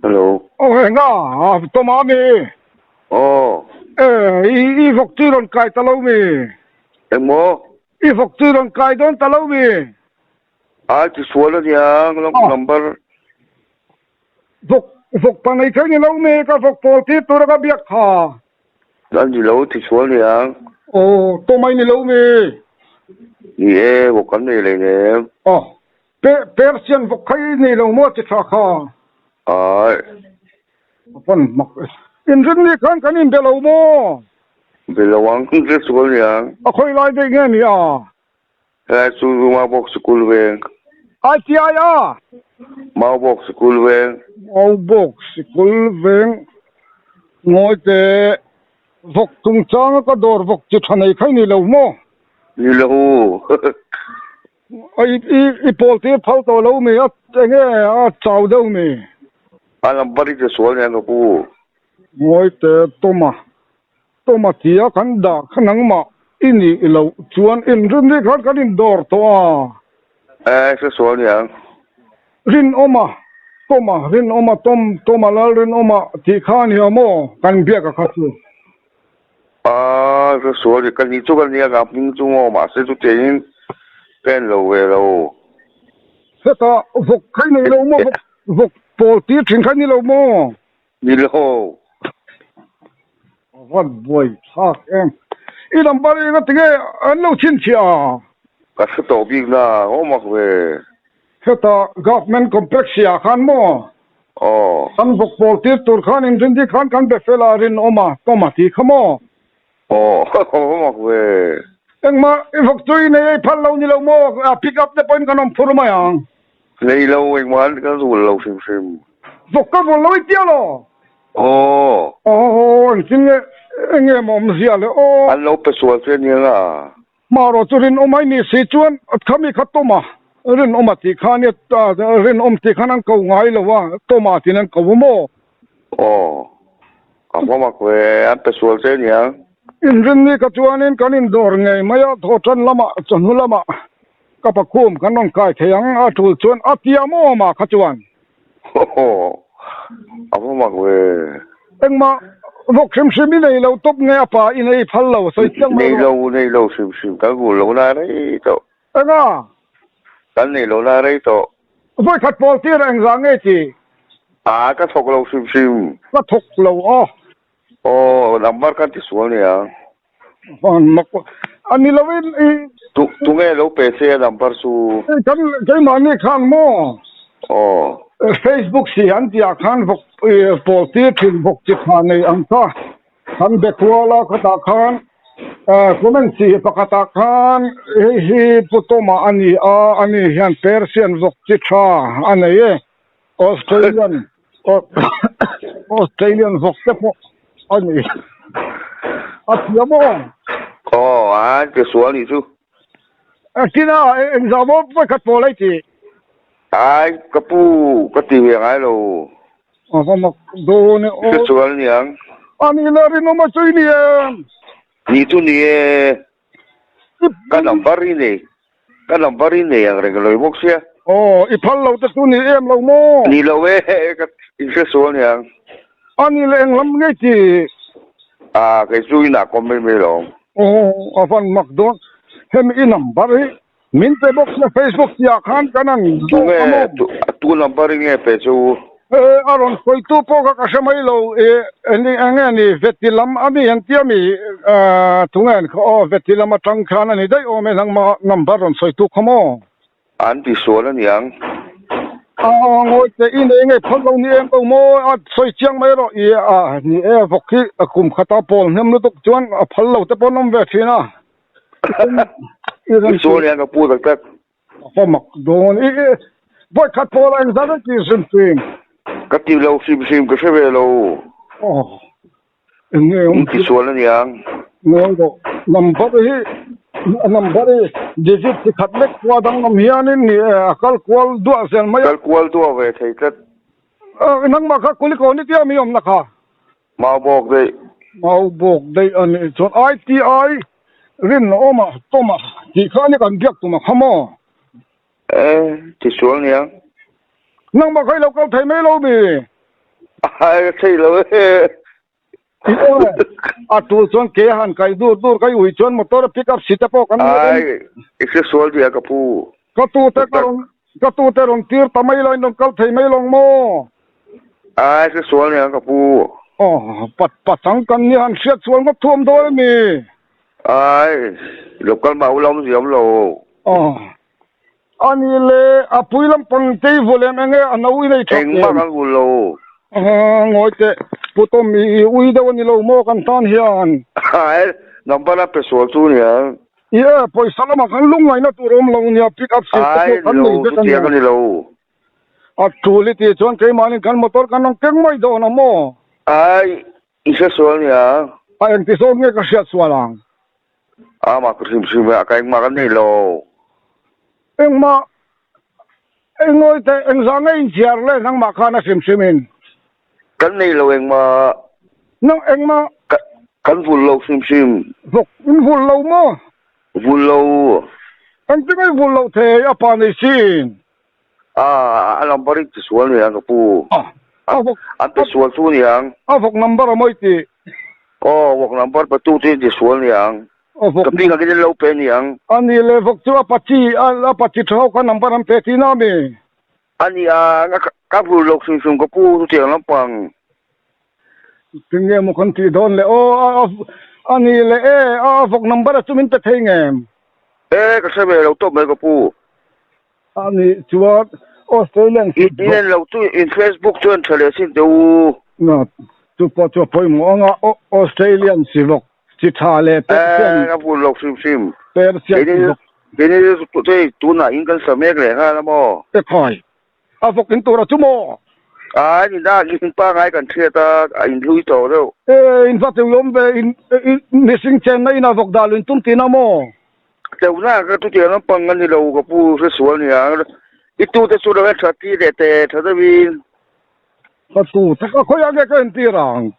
Hello. Aw enga Toma mi. Aw. E i i vawk tui rawn kai ta lo mi. Engmaw? I vawk tui rawn kai dawn ta lo mi. Ai ti sual a nia number. Vawk vawk pa nei thei ni lo mi ka vawk pawl tir tura ka biak kha. An ni lo ti sual nia. Aw Toma i ni lo mi. Ni e vawk kan nei lei nem. Aw Persian vawk kha i nei lo maw ti tha kha? Ai. A van mak e. Inrinni khan kan inbe lo maw? Be lo ang, hre sual niang. A khawi lai daih nge ni a? Helai chu Maubawk sikul veng. ITI a? Maubawk sikul veng. Maubawk sikul veng ngawi teh. Vawk chungchanga ka dawr vawk chi tha nei kha i ni lo maw? Ni lo. I pawl tir phal tawh lo mi a enge a chau deuh mi. A number hi che sual nen ka pu. Ngawi teh Toma Toma tia kan dah kha nangmah i nih loh chuan inrinni khan kan indawr tawh a. E hre sual niang. Rinawma Toma Rinawma Tom Toma Lalrinawma tih kha a nia maw kan biak a kha chu. A ka sual ka ni chu ka nia ka hming chu maw mahse chu tiangin ka en lo ve lo. Hetah vawk kha i nei lo maw vawk vawk pawl tir thin kha i ni lo maw? Ni lo. A van buai thlak em. I number i nga tinge an lo chhinchhiah a? Ka hre tawh bik na, aw mak ve. Hetah Government Complex ah khan maw? Aw. Kan vawk pawl tir tur khan inrindi khan kan be fel a rinawm a, Tawma ti kha maw? Aw, ka va mak ve. Engmah i vawk chu i nei ei phal lo ni lo maw? A pick up te pawhin kan awm phur mai ang. Nei lo, engmah an ka zul lo hrim hrim. Vawk ka vul lo i tia law? Aw. Aw, engtin nge, enge maw awmzia le aw. An lo pe sual che nia nga. Hmarawh chu rinawm ai ni si chuan khami kha Toma rinawma tih kha ania rinawm tih khan an ko ngai lo a Toma tiin an ko a maw? Aw ka hma mak ve an pe sual che aniang. Inrinni ka chuanin kan indawr ngei mai a thawhtan lamah chawhnu lamah ka pakhum kan rawn kai thei ang a tul chuan a tia maw amah kha chuan. Aw, a va mak ve. Engmah vawk hrim hrim i nei lo tawp nge a pa i nei phal lo sawi chiang mai rawh. Nei lo, nei lo hrim hrim, kan vul lo na rei tawh. Enga? Kan nei lo na rei tawh. Vawi khat pawl tir a engzah nge ti? Aa, ka thawk lo hrim hrim. Ka thawk lo aw. Aw, number kan ti sual nia. Van mak a ni lo in i. Tu tunge lo pe che a number chu. Kan keimahni khan maw. Aw. Facebook si an tih ah khan vawk pawl tir thin vawk chi kha nei ang kha kan be kual a khatah khan comment si pakhat ah khan hei hi Pu Toma a ni a ani hian Persian vawk chi tha a nei e Australian Australian vawk te pawh a ni. A thiam aw. Aw a ti sual nih chu. A tina engzah maw vawikhat pawl ai ti. Ai ka pu ka ti ve ngai lo. A va mak dawn e aw. Hre sual niang. A nih la rinawm a chui ni em. Ni chu ni e. Ka number i nei ka number i nei ang reng lo bawk sia. Aw i phal lo te chu ni em lo maw? Ni lo e ka inhre sual niang. A ni leh englam ngei ti? A kei chu inah kawm mai mai lo. Aw a van mak dawn hemi i number hi min pe bawk sia Facebook tih ah khan kan an zawk a maw? Tunge tu number i nge pe chu? E a rawn sawitu pawh kha ka hre mai lo e eng nge ni veti lam a mi an tia mi tunge an kha aw veti lam atang khan a ni daih awm e nangmah number rawn sawitu kha maw? An ti sual a niang. A ngawi teh i nei ngei phawt lo ni em lo maw a sawi chiang mai rawh i a ni e vawk hi a kum khata pawl hnem lutuk chuan a phal lo te pawh an awm ve thin a. I sual nia ka pu tak tak. A mak dawn i vawi khat pawl a engzat a ti hrim hrim. Ka ti lo hrim hrim ka hre ve lo. Aw eng nge awm In ti sual a niang. Ngawi rawh number hi number hi digit chi khat lek kual danglam hianin ni a kal kual duah zel mai a. Kal kual duah ve thei tlat. Nangmah kha kuliko ni tia mi awmna kha. Mau bawk daih. Mau bawk daih a nih chuan ITI rinawma tawma tih kha a ni kan biak tum a kha maw? E, tisual nia. Nangmah kha i lo kal thei mai lo mi? Ai, ka thei lo e. A tul chuan ke han kai dur dur kai ui chuan motor pick up si te pawh kan Ai, i hre sual dia ka pu. Ka tu te ka rawn ka tu te rawn tir ta mai lo in rawn kal thei mai lawng maw? Ai, hre sual nia ka pu. Aw, pa pachang kan ni han hriat sual ngawt thuam dawn a mi? Ai, lo kal mah ula awm ziam lo. Aw, A ni le, a pui lampang te i vul em enge a no i nei thak em? Engmah kan vul lo. Ngawi teh, Pu Tom i ui deuh a ni lo maw kan tan hian? Ai, number a pe sual chu nia. I e, pawisa lamah khan lungngaihna tur a awm lo nia, pick up sir te pawh kan nei vek a nia. Ai, ni lo, chutiang a ni lo. A tul i tih chuan keimahni kan motor kan rawn keng mai dawn a maw? Ai, i hre sual nia. A engti zawk nge ka hriat sual ang? Amah ka hrim hrim a, ka engmah kan nei lo. Engmah, engawi teh, engzah nge inchhiar le nangmah khan a hrim hrim in? Kan nei lo engmah. Nang engmah? Ka, kan vul lo hrim hrim. Vawk, in vul lo maw? Vul lo. Engtin nge i vul loh thei, a pa nei sin? A, a number i ti sual niang ka pu. A vawk. An pe sual chu niang. A vawk number a mawi tih. Aw, vawk number pe tu chu in ti sual niang. A vawk. Ka hming angin an lo pe niang. A ni le, vawk chu a pachi, a pachi tha ho kha number an pe tih na mi? A ni a, ka vul lo hrim hrim ka pu chutiang lampang. Tinge maw kan tih dawn le aw, a ni le e, a vawk number a chu min pe thei ngem? E, ka hre ve lo tawp mai ka pu. A nih chuan Australian In en lo chu in Facebook chuan tha leh sin teh u. Na chu pawh chu a pawimawh ang a, Australian sivawk chi tha leh Persian. Eh ka vun lo hrim hrim. Persian sivawk. Keini hei tunah in kan sa mek leh nghal a maw. E khai, a vawk in tur a chu maw? Ai ni na in pangai kan hriat a, a in hlui tawh deuh. E in va teuiawm ve, in mihring chenna in a vawk dah luin tum tihna maw? Teuhna ka chutiang lampang a ni lo ka pu hre sual nia. I tute chu lo en tha ti leh teh tha deuhin. Ka tu tak a khawiah nge ka entir ang?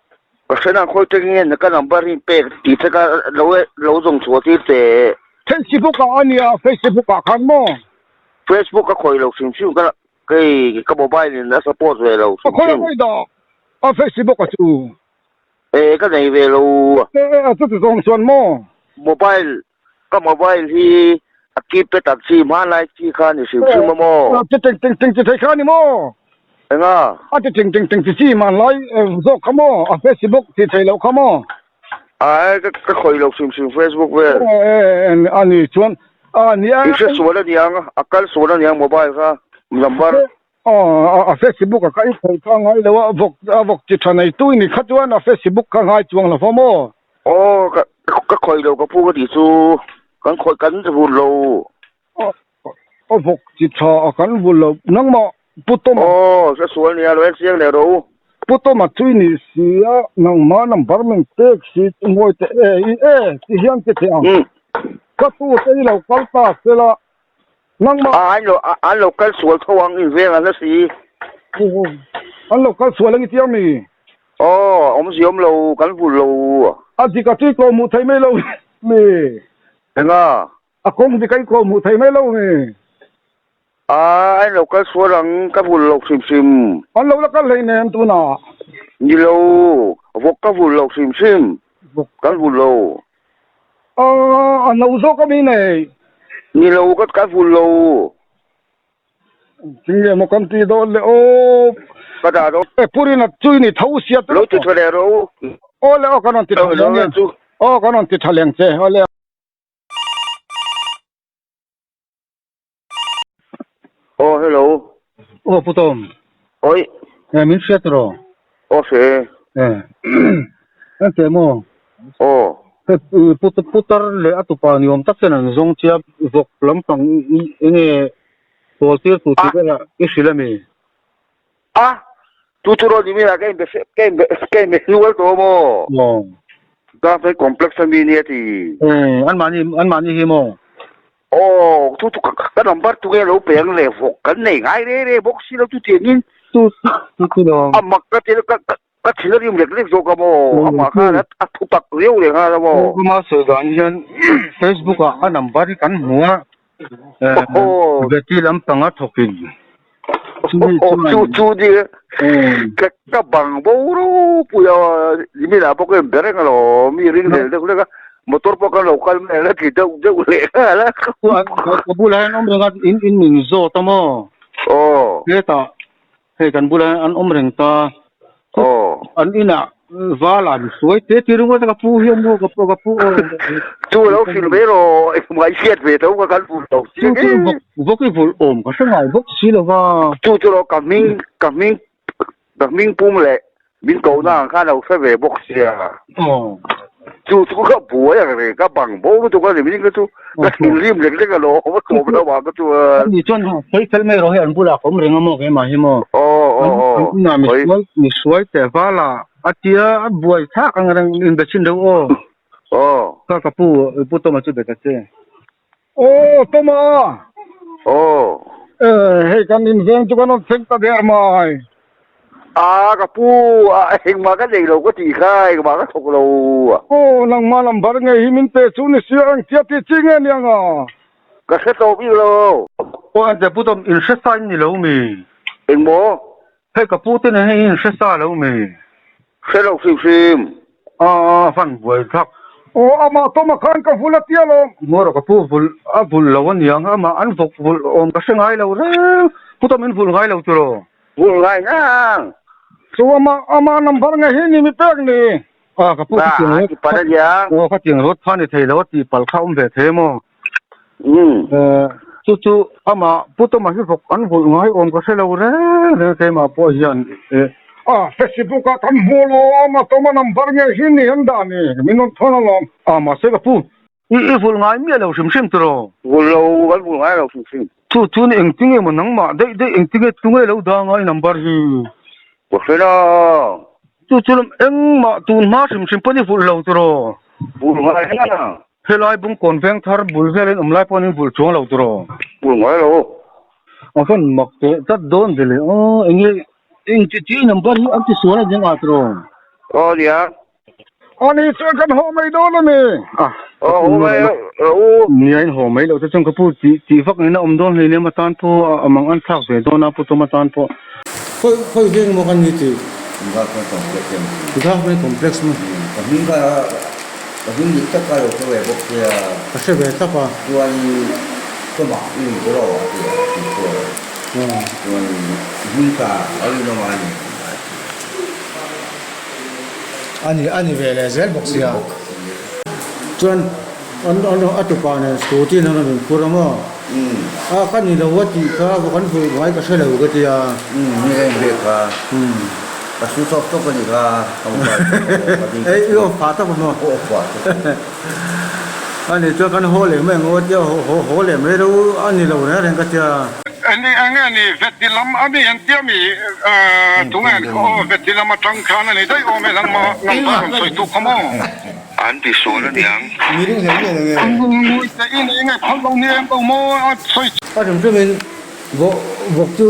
Ka hre nang khawi teng nge ka number hi pek tih che ka lo lo zawng chhuah tir teh. Facebook ah a nia Facebook ah khan maw? Facebook ka khawi lo hrim hrim ka kei ka mobile in a support ve lo hrim hrim. Ka khawi a khawi dah a Facebook a chu. E ka nei ve lo. E a chuti zawng chuan maw? Mobile ka mobile hi a keypad ang chi hmanlai chi kha ni hrim hrim a maw? A ti ting ting ting chi thei kha ni maw? Enga? A ti ting ting ting chi chi hmanlai zawk kha maw? A Facebook ti thei loh kha maw? Ai ka ka khawih lo hrim hrim Facebook vel. E a ni chuan a ni a. I hre sual a niang a kal sual a niang mobile kha number. Aw, a Facebook a ka i khawi kha ngai lo a, vawk a vawk chi tha nei tu i ni kha chuan a Facebook kha ngai chuang lo va maw? Aw, ka ka khawi lo ka pu ka tih chu kan khawi kan vul lo. Aw, a vawk chi tha a kan vul lo, nangmah Pu Tawma. Aw, hre sual nia lo en chiang leh rawh u. Pu Tawma chu i ni si a, nangmah number min pek si chu ngawi teh e, i e ti hian ti thei ang. Ka tu te i lo kal ta sela. Nangmah. A an lo an lo kal sual tho ang in veng an la si. An lo kal sual ang i tia mi? Aw, awmzia awm lo, kan vul lo. A dik a tui ko hmuh thei mai lo mi? Enga? A kawng dik a i ko hmuh thei mai lo mi? A an lo kal sual ang, ka vul lo hrim hrim. An lo la kal hleinem tunah. Ni lo, vawk ka vul lo hrim hrim. Vawk. Kan vul lo. A no zawk a mi nei. Ni lo ka ka vul lo. Tinge maw kan ti dawn le aw. Ka dah dawn. E purin a chui ni tho sia te. Lo ti tha leh ro. Aw le aw kan rawn ti tha leng e. Aw kan rawn ti tha leng che aw le. Aw hello. Aw Pu Tom. Oi. Eh min hriat rawh. Aw hre. Eh. An teh maw? Aw. He putar leh a tupa ni awm tak hian an zawng chia vawk lampang enge pawl tir tu tih velah i hrilh a mi? A, tu chu rawn ni mai a, ka inbe ka inbe ka inbe hnual tawh maw? Aw. Darfei complex a mi nia ti. Eh, anmahni anmahni hi maw? Aw, chu chu ka number tu nge lo pe ang le vawk kan nei ngai re re bawk si lo chu tiangin. Tu tu chu lo. A mak ka ti ka ka thil a rim lek lek zawk a maw? Amah khan a thu tak riau leh nghal a maw? Ama sawi dan hian Facebook ah a number hi kan hmu a, eh, Betty lampang a thawkin. Chumi chuan. Chu chu ni ka ka bang bo ropui a nimin ah pawh ka in be reng alawm mi ring leh deuh hlek a motor pawh kan lo kal mai a la ti deuh deuh leh nghal a. Ka bulah hian awm reng a in in min zawt a maw? Aw. Hetah Hei kan bulah hian an awm reng ta. Aw. An inah val an suai te ti ringawt a ka pu hian maw ka ka pu aw. Chu lo hrilh mai rawh engmah i hriat ve tho ka kal vul lo chiang e. Chu chu vawk i vulh awm ka hre ngai bawk si lo va. Chu chu rawh ka hming ka hming ka hming pum leh min ko na ang khan lo hre ve bawk sia. Aw. Chu chu ka buai ang reng ka bang bo lutuk a ni min ka chu ka thinrim lek lek alawm a tawp lo ang ka chuan. Ani chuan ha sawi fel mai rawh hei an bulah ka awm reng a maw keimah hi maw. Aw aw aw. An inah misual misual teh val a a tia a buai thlak ang reng inbe chhin deuh aw. Aw. Ka ka pu pu Toma chu be ta che. Aw Toma. Aw. Hei kan inveng chu kan rawn thleng ta der mai. A ka pu a engmah ka nei lo ka tih kha engmah ka thawk lo. Aw nangmah number ngei hi min pe chu ni sia ang tia tih chi nge nia nga. Ka hre tawh bik lo. Aw ante pu Tom in hre sa in ni lo mi? Engmaw? Hei ka pu te nen hian in hre sa lo mi? Hre lo hrim hrim. A van buai thlak. Aw amah Toma khan ka vul a tia lo. Ngaw rawh ka pu vul a vul lo aniang amah an vawk vul awm ka hre ngai lo reng. Pu Tom in vul ngai lo tiraw? Vul ngai ngang. Chu amah amah number nge hi ni mi pek ni. A ka pu khatiang rot ti palh ania. Aw khatiang rot kha ni thei lo a tih palh kha awm ve thei emaw. Chu chu amah pu Toma hi vawk an vulh ngai awm ka hre lo reng reng keimah pawh hian eh. A Facebook ah kan hmu lo amah Toma number nge hi ni an dah ni min rawn thawn alawm. A mahse ka pu I i vulh ngai miah lo hrim hrim tiraw? Vulh lo, kan vulh ngai lo hrim hrim. Chu chuan engtinge maw nangmah daih daih engtinge tunge lo dang a i number hi? Ka hre lo. Chu chu lam engmah tun hma hrim hrim pawn i vulh lo tiraw? Vulh ngai lo. Helai Bungkawn Vengthar bul velin awm lai pawhin vulh chuang lo tiraw? Vulh ngai lo. A van mak teh tlat dawn ve le aw, enge eng chi chi number hi an ti sual a nia tiraw? Aw nia. Ani chuan kan haw mai dawn a ni. A, Aw, haw mai rawh u. Nia in haw mai loh te chuan ka pu tih tih vak in a awm dawn hleinem atan pawh a mang an thlak ve dawn a pu Tawm atan pawh. Khawi khawi veng maw kan ni tih? Government complex em? Government complex maw? Ka hming kha ka hming dik tak kha lo hre ve bawk sia. Ka hre ve thlap a. Chuan Tawmah i ni rawh a ti a tih pawh. Chuan i hming kha a rinawm a ni. A ni a ni ve leh zel bawk sia. Chuan an an a tupa nen scooty in an rawn inphur a maw? A ka ni lo a tih kha vawk an vulh ngai ka hre lo ka ti a. Ni reng ve kha. Ka su chawp chawp a ni kha ka mobile ka ding Ei i off phah tak a maw? Ka off phah tak. A ni chuan kan haw leh mai ang aw tia haw haw leh mai ro a ni lo reng reng ka tia. Eng nge ni Veti lam a ni an tia mi tunge an khaw aw Veti lam atang khan a ni daih awm e nangma nangma rawn sawi tu khaw maw? An ti sual a niang. Mi ring hlei hlei nge. Ngui te i nei nge phal lo ni em lo maw a sawi. A hrim hrim in vawk vawk chu.